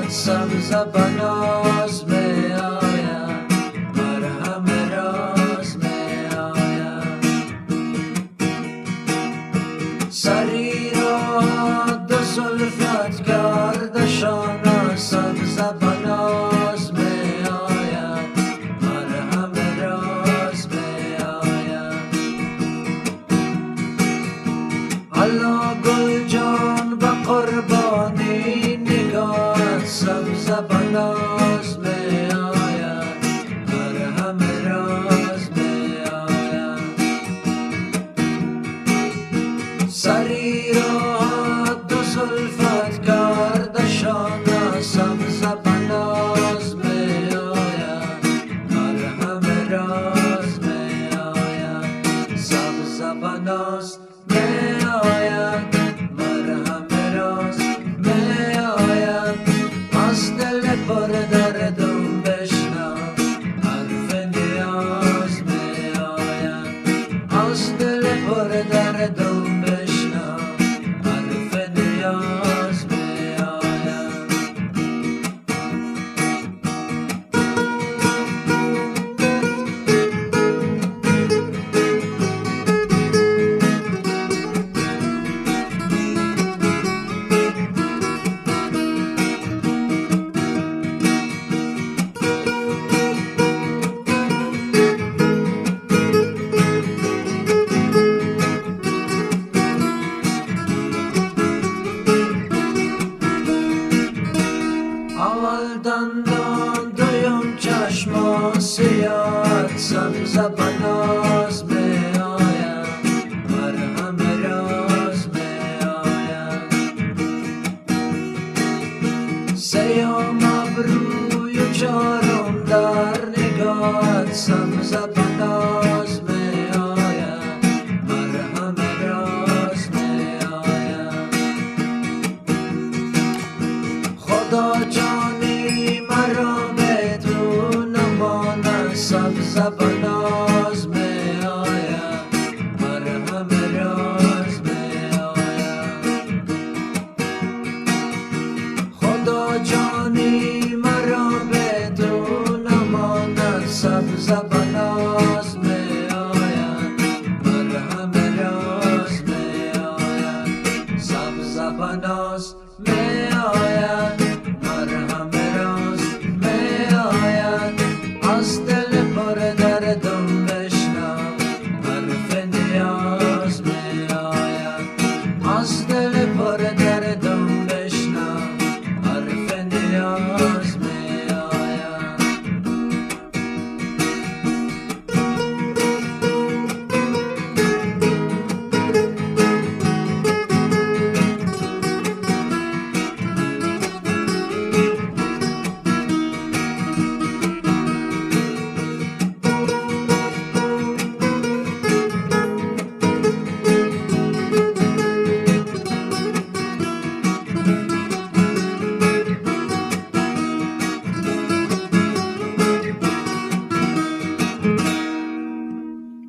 سبز بناز می آید، مرهم راز می آید. سری را دو زلفت گردشان سبز بناز می آید، مرهم راز می آید. الله گل جان به قربانی نگاهت سبز بناز می آید، مرهم راز می آید. سری را دو زلفت گردشان سبز بناز می آید، مرهم راز می آید. سبز بناز می آید، مرهم راز می آید. از دل پر دردم بشنو حرف نیاز می آید، از دل پر دردم بشنو حرف نیاز می آید. اول دندان دویم چشم سیاه سبز بناز می آید، مرهم راز می آید. سیام ابروی و چارم در نگاهت سبز بناز می آید، مرهم راز می آید. خدا جانی مرا به تو نماند سبز بناز می آید، مرهم راز می آید. خدا جانی مرا به تو نماند سبز بناز می آید، مرهم راز می آید. سبز بناز می آید، مرهم راز می آید. از دل پر دردم بشنو حرف نیاز می آید، از دل پر دردم بشنو حرف نیاز.